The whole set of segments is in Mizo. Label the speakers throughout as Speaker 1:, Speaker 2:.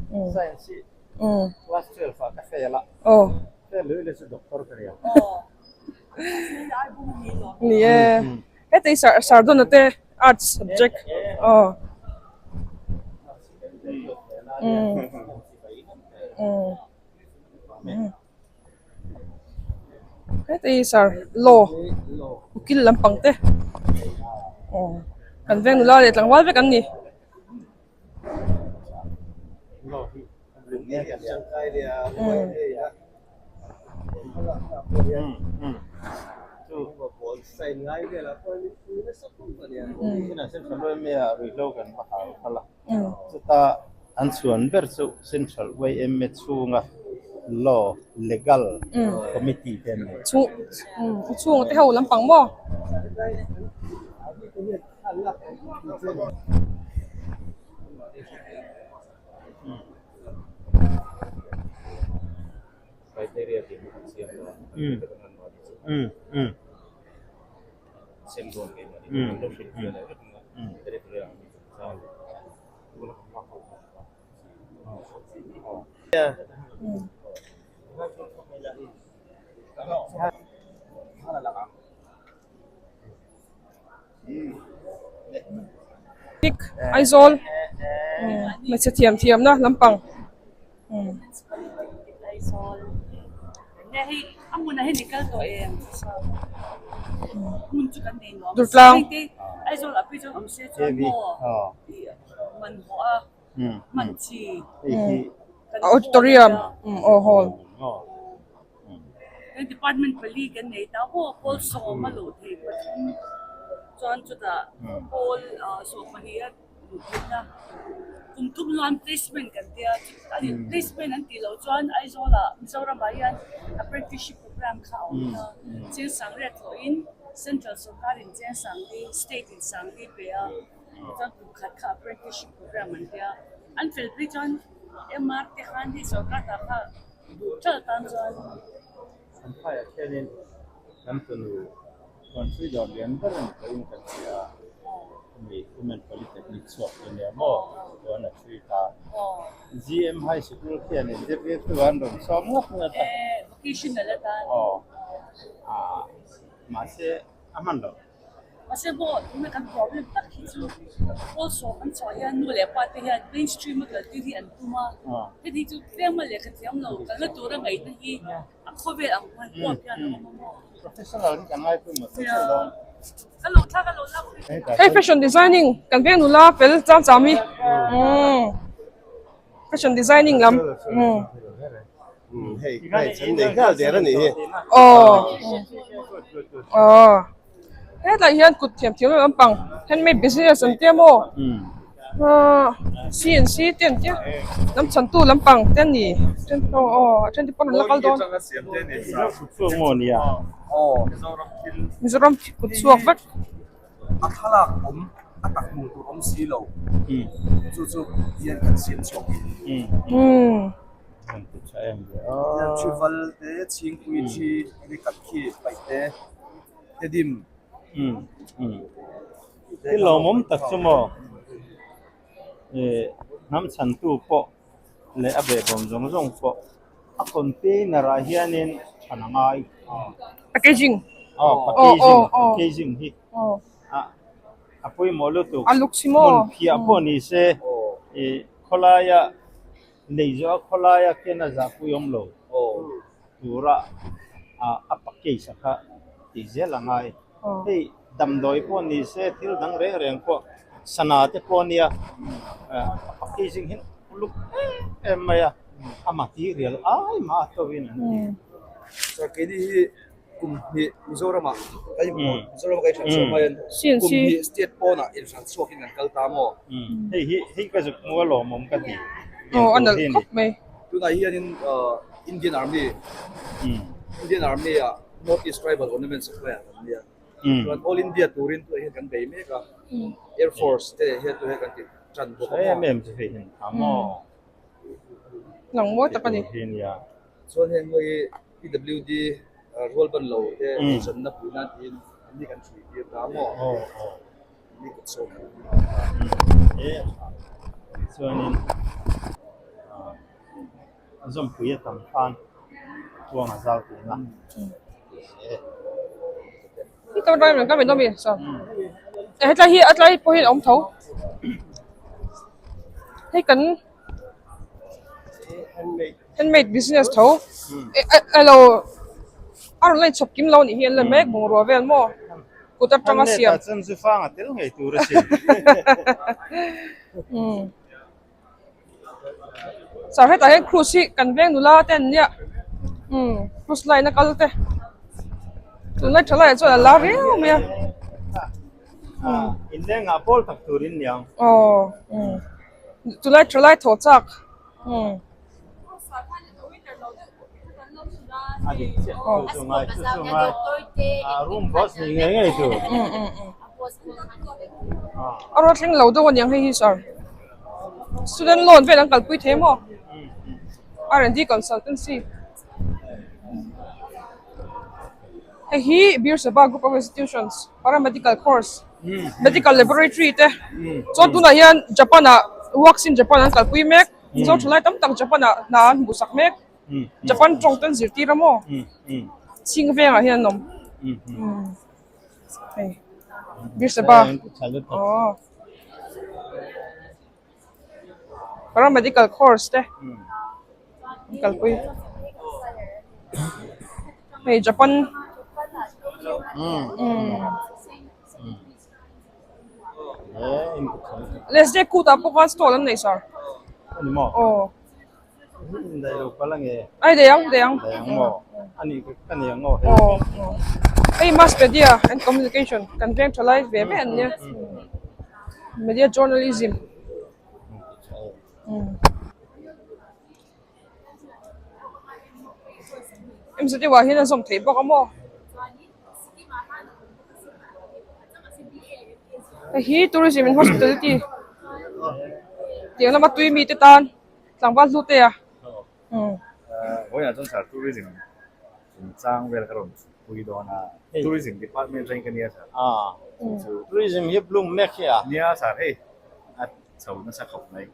Speaker 1: Science hi class 12 ah ka fail a.
Speaker 2: Aw.
Speaker 1: Fail lui le chu doctor ka nia.
Speaker 2: Ni e. Heta hi sar sardawna te arts subject aw. Umm umm. Heta hi sar law ukil lampang te aw kan veng nula leh tlangval vek an ni.
Speaker 1: Chuta an chhuan ber chu Central YMA chhunga Law, Legal, Committee te an nei.
Speaker 2: Chhung te ho lampang maw? Pic Aizawl hmeichhe thiam thiam na lampang. Durtlang. Auditorium aw hall.
Speaker 3: Department pali kan nei ta maw pawl sawm a luh theih pathum chuan chutah pawl sawmpahnih a luh theihna kum thum hnuan placement kan tia placement an tih loh chuan Aizawl ah Mizoram ah hian apprenticeship program kha a awm a Chengsang riat hlawhin central sorkar in Chengsang hi state in sang hi pe a chuan kum khat kha apprenticeship program an tia an fel phei chuan MR te khan hei sorkar dah kha duh ṭalh tan chuan.
Speaker 1: An phaiah khianin kan fanu Country dawr lian ber a ni pawhin kan hria a, hemi Women Polytechnic chhuak chu nia maw chuan a ṭhui ta. GM High Sikul khianin zirtirtu an rawn sawm ngawt ngawt a. Aw, mahse a hman loh.
Speaker 3: Mahse maw tuna kan problem tak hi chu pawl sawm an chhuah hian nu leh pa te hian mainstream a kaltir hi an tum a, heti chu tlem a lehkha thiam lo kalna tura ngaihna hi a khawvel ang huan huap hian a awm a maw.
Speaker 1: Professional hi kan ngaipawimawh tawh theuh dawn.
Speaker 3: Ka lo thla ka lo lak
Speaker 2: Hei fashion designing kan veng nula fel chang chang hi fashion designing lam.
Speaker 4: Hei hei chhan nei nghal der a nih hi.
Speaker 2: Aw aw hetlai hian kut thiam thiam em lampang handmade business an tia maw ahh CNC te an tia lam chhantu lampang te an ni then aw aw a then te pawn an la kal dawn Mizoram kut chhuak vek.
Speaker 5: A thlalak awm a tak hmuh tur awm si lo chu chu hian kan siam chhuak hi. Hian thi val te chhingpui thi rikat khi paih te tedim.
Speaker 1: Thil lawmawm tak chu maw hnam chhantu pawh leh a behbawm zawng zawng pawh a container ah hianin than a ngai.
Speaker 2: Packaging.
Speaker 1: Aw packaging packaging hi a pawimawh lutuk.
Speaker 2: A luk si maw.
Speaker 1: Hmun phiah pawh ni se ih khawlaia nei zawh a khawlaia khian a zahpui awm lo tura a package a kha tih zel a ngai. Hei damdawi pawh ni se thil dang reng reng pawh sana te pawh ania a packaging hi uluk em em mai a a material ai mah a to in an ti.
Speaker 5: Chuan keini hi kum hnih Mizoramah ka inhmuh Mizoramah ka inhran chhuah hma hian kum hnih state pawnah inhran chhuakin kan kal ta maw?
Speaker 1: Hei hi hei ka zuk hmu a lawmawm ka ti.
Speaker 2: Aw a nalh khawp mai.
Speaker 5: Tunah hianin Indian Army Indian Army ah North East Tribal Ornament Supplier kan nia. Chuan All India turin tunah hian kan bei mek a. Air Force te hian tunah hian kan ti tan bawk a maw.
Speaker 1: Em em chu hei hian a maw.
Speaker 2: Lang mawi tak a ni.
Speaker 5: Chuan heng ho hi PWD rual ban lo te eizawnna pui nan tiin an ni kan hrui tir ta maw. An ni kut sawm.
Speaker 1: Chuanin. Zawmpui a tam khan tuang a zau tihna.
Speaker 2: Hetlai hi a tlai pawh hian a awm tho hei kan handmade business tho elo a rawn la inchhawp kim lo anih hi an la mek bungrua vel maw kut atanga siam. Sir hetah hian cruise hi kan veng nula te an nia umm cruise line a kal te tunlai tha laiah chuan a lar riau mai a aw umm tunlai tha lai thaw chak umm. A rawt thleng lo deuh aniang hei hi sir student loan vel an kalpui thei maw R and D consultancy hei hi Birsaba group of institutions paramedical course medical laboratory te chuan tunah hian Japan ah works in Japan an kalpui mek. Mizo thalai tam tak Japan ah hna an hmuh sak mek. Japan tawng te an zirtir a maw? Chhing vengah hian an awm. Hei Birsaba aw paramedical course te an kalpui. Hei Japan Leslie kutah pawh khan stall an nei sir. Aw. Ai dei ang dei ang. Aw hei mass media and communication kan veng tha lai ve ve an nia media journalism. MZU ah hian a zawm theih bawk a maw? Hei hi tourism and hospitality tiang lama tui mite tan tlangval hlu te a.
Speaker 5: Vawiinah chuan sir tourism chungchang vel ka rawn pui dawn a, tourism department atangin ka nia sir.
Speaker 1: Tourism hi bloom mek hi a.
Speaker 5: Nia sir hei a chho nasa khawp mai.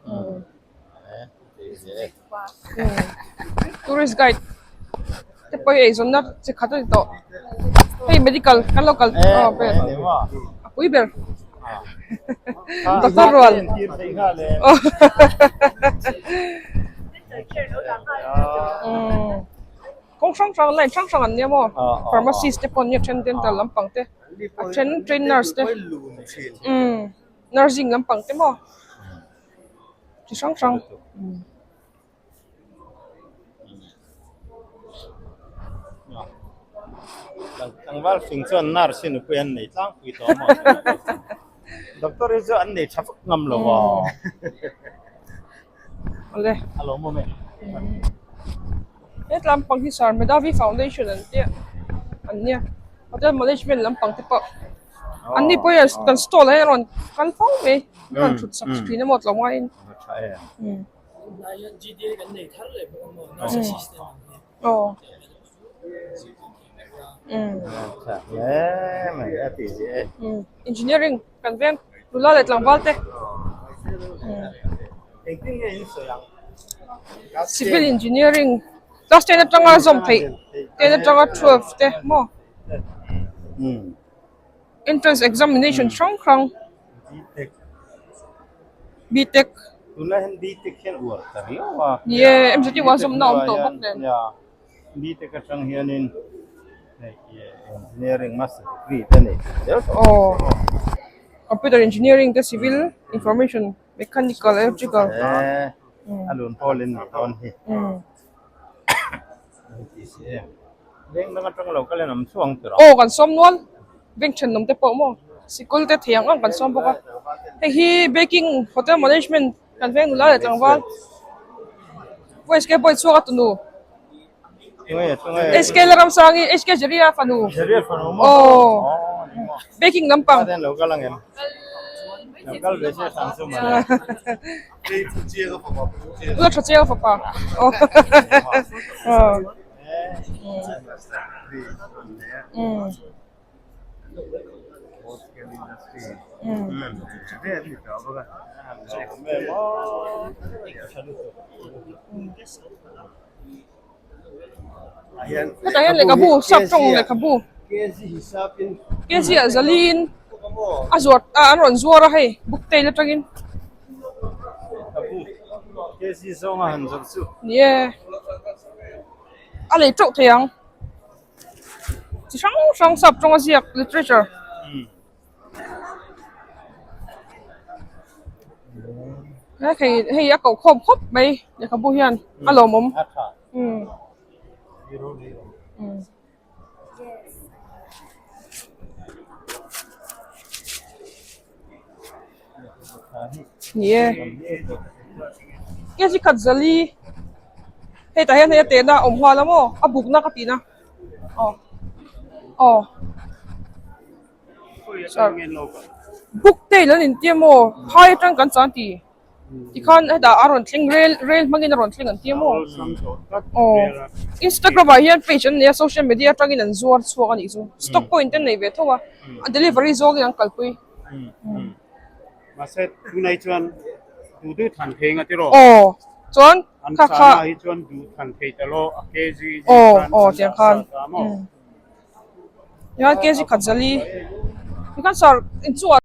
Speaker 2: Tourist guide te pawh hi eizawnna chi khat a ni tawh hei medical kan lo kal aw vel a pui ber doctor rual kawng hrang hrang line hrang hrang an nia maw pharmacist te pawh an nia then dental lampang te a then train nurse te nursing lampang te maw. Chi hrang hrang.
Speaker 1: Tlangval fing chuan nurse hi nupui an nei tlangpui tawh a maw? Doctor hi chu an nei tha vak ngam lo a.
Speaker 2: Awle.
Speaker 1: A lawm awm e.
Speaker 2: He tlampang hi Sir Medhavi Foundation an tia an nia. Hotel management lampang te pawh. An ni pawh hian kan stall ah hian a rawn kal fo mai a rawn thut sak thin emaw tlawm ngaiin. Engineering kan veng nula leh tlangval te civil engineering class ten atanga zawm theih ten atanga twelve te maw. Entrance examination hrang hrang BTech
Speaker 1: Tunlai hian BTech hian uar ta riau a.
Speaker 2: Ni e, MZU a zawmna awm tawh bawk nen.
Speaker 1: Ya, BTech atang hianin hei engineering master degree te nei thei zel tawh.
Speaker 2: Aw, computer engineering te civil information mechanical electrical.
Speaker 1: E, a lun pawl in nih dawn hi.
Speaker 2: Aw kan sawm nual bank thenawm te pawh maw sikul te thei ang ang kan sawm bawk a hei hi baking hotel management kan veng nula leh tlangval voice ke pawh chhuak a tunu HK Lalramsangi HK Jeria fanu aw baking lampang. Ula tha chiang fapa. Hetah hian lehkhabu sap tawng lehkhabu kg ah zaliin a zuar ah an rawn zuar a hei book tail atangin. Ni e a lei teuh thei ang chi hrang hrang sap tawng a ziak literature. Hei hei a koh khawm khawp mai lehkhabu hian a lawmawm. Ni e kg khat zali hei tah hian hei a tehna a awm nghal a maw a bukna ka tihna aw aw book te ilo inti a maw phai atang kan chang tih. Tikhan hetah a rawn thleng rel rel hmangin a rawn thleng an ti a maw? Aw Instagram ah hian page an nei a social media atangin an zuar chhuak a nih chu stock pawh in te an nei ve tho a a delivery zawngin an kalpui.
Speaker 1: Mahse tunai chuan duh duh than thei nga tiraw?
Speaker 2: Aw chuan
Speaker 1: An
Speaker 2: kha kha
Speaker 1: chana hi chuan duh than thei ta lo a kg
Speaker 2: aw aw tiang khan hian kg khat zali tikhan sir inchungah.